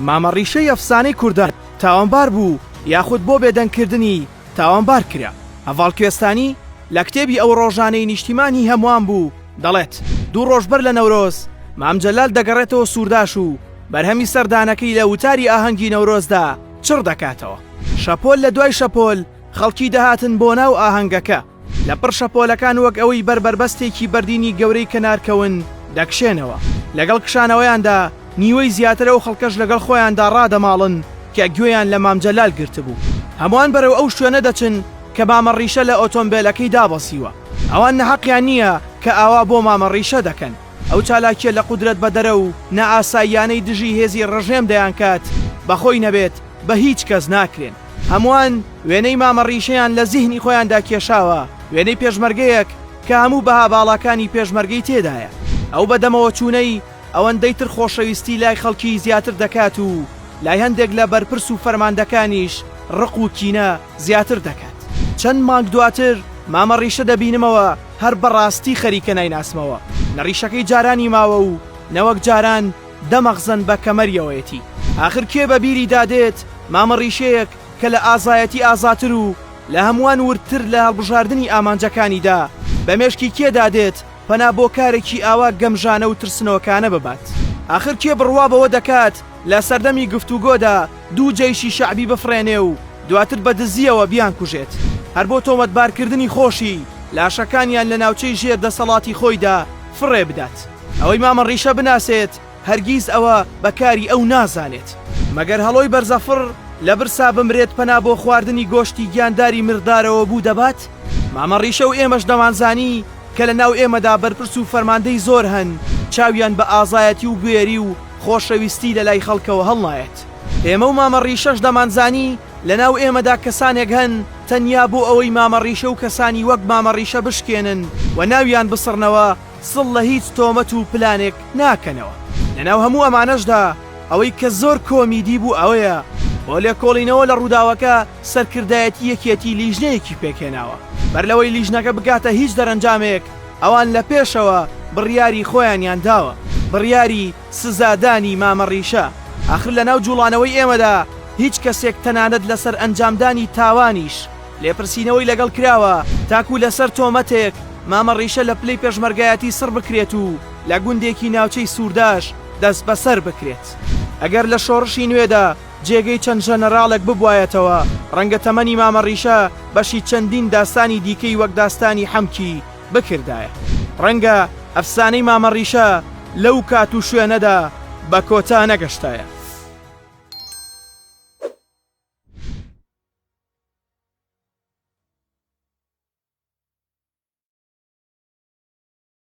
مامە ڕیشەی ئەفسانەی کوردان تاوانبار بوو یاخود بۆ بێدەنگکردنی تاوانبار کرا. هەڤاڵ کوێستانی لە کتێبی ئەو ڕۆژانەی نیشتیمان هی هەمووان بوو دەڵێت، دوو ڕۆژ بەر لە نەورۆز مام جەلال دەگەڕێتەوە سوورداش و بەرهەمی سەردانەکەی لە وتاری ئاهەنگی نەورۆزدا چڕ دەکاتەوە. شەپۆل لە دوای شەپۆل خەڵکی دەهاتن بۆ ناو ئاهەنگەکە. لە پڕ شەپۆلەکان وەک ئەوەی بەر بەربەستێکی بەردینی گەورەی کەنار کەون دەکشێنەوە. لەگەڵ کشانەوەیاندا نیوەی زیاتر ئەو خەڵکەش لەگەڵ خۆیاندا ڕادەماڵن کە گوێیان لە مام جەلال گرتبوو. هەمووان بەرەو ئەو شوێنە دەچن کە مامە ڕیشە لە ئۆتۆمبێلەکەی دابەزیوە. ئەوان نەهەقیان نییە کە ئاوا بۆ مامە ڕیشە دەکەن. ئەو چالاکییە لە قودرەت بەدەرە و نائاساییانەی دژی هێزی ڕژێم دەیانکات، بە خۆی نەبێت بە هیچ کەس ناکرێن. هەمووان وێنەی مامە ڕیشەیان لە زیهنی خۆیاندا کێشاوە، وێنەی پێشمەرگەیەک کە هەموو بەها باڵاکانی پێشمەرگەی تێدایە. ئەو بەدەمەوەچوونەی ئەوەندەی تر خۆشەویستی لای خەڵکی زیاتر دەکات و لای هەندێک لە بەرپرس و فەرماندەکانیش ڕق و کینە زیاتر دەکات. چەند مانگ دواتر مامە ڕیشە دەبینمەوە هەر بەڕاستی خەریکە نایناسمەوە، نە ڕیشەکەی جارانی ماوە و نە وەک جاران دە مەخزەن بە کەمەریەوەیەتی. ئاخر کێ بە بیریدا دێت مامە ڕیشەیەک کە لە ئازایەتی ئازاتر و لە هەمووان وردتر لە هەڵبژاردنی ئامانجەکانیدا، بە مێشکی کێدا دێت پەنا بۆ کارێکی ئاوا گەمژانە و ترسنۆکانە ببات؟ ئاخر کێ بڕوا بەوە دەکات لە سەردەمی گفتوگۆدا دوو جەیشی شەعبی بفڕێنێ و دواتر بە دزییەوە بیانکوژێت هەر بۆ تۆمەتبارکردنی خۆشی لاشەکانیان لە ناوچەی ژێر دەسەڵاتی خۆیدا فڕێ بدات؟ ئەوەی مامە ڕیشە بناسێت هەرگیز ئەوە بە کاری ئەو نازانێت. مەگەر هەڵۆی بەرزەفڕ لە برسا بمرێت پەنا بۆ خواردنی گۆشتی گیانداری مردارەوە بوو دەبات؟ مامە ڕیشە و ئێمەش دەمانزانی کە لە ناو ئێمەدا بەرپرس و فەرماندەی زۆر هەن چاویان بە ئازایەتی و بوێری و خۆشەویستی لە لای خەڵکەوە هەڵنایەت. ئێمە و مامە ڕیشەش دەمانزانی لە ناو ئێمەدا کەسانێک هەن تەنیا بۆ ئەوەی مامە ڕیشە و کەسانی وەک مامە ڕیشە بشکێنن و ناویان بسڕنەوە سڵ لە هیچ تۆمەت و پلانێک ناکەنەوە. لەناو هەموو ئەمانەشدا ئەوەی کە زۆر کۆمیدی بوو ئەوەیە بۆ لێکۆڵینەوە لە ڕووداوەکە سەرکردایەتی یەکێتی لیژنەیەکی پێکهێناوە. بەر لەوەی لیژنەکە بگاتە هیچ دەرەنجامێک ئەوان لە پێشەوە بڕیاری خۆیانیان داوە، بڕیاری سزادانی مامە ڕیشە. ئاخر لەناو جوڵانەوەی ئێمەدا هیچ کەسێک تەنانەت لەسەر ئەنجامدانی تاوانیش لێپرسینەوەی لەگەڵ کراوە تاکو لەسەر تۆمەتێک مامە ڕیشە لە پلەی پێشمەرگایەتی سڕ بکرێت و لە گوندێکی ناوچەی سورداش دەستبەسەر بکرێت. ئەگەر لە شۆڕشی نوێدا جێگەی چەند ژەنەراڵێک ببوایەتەوە ڕەنگە تەمەنی مامە ڕیشە بەشی چەندین داستانی دیکەی وەک داستانی حەمکی بکردایە. ڕەنگە ئەفسانەی مامە ڕیشە لەو کات و شوێنەدا بە کۆتا نەگەشتایە.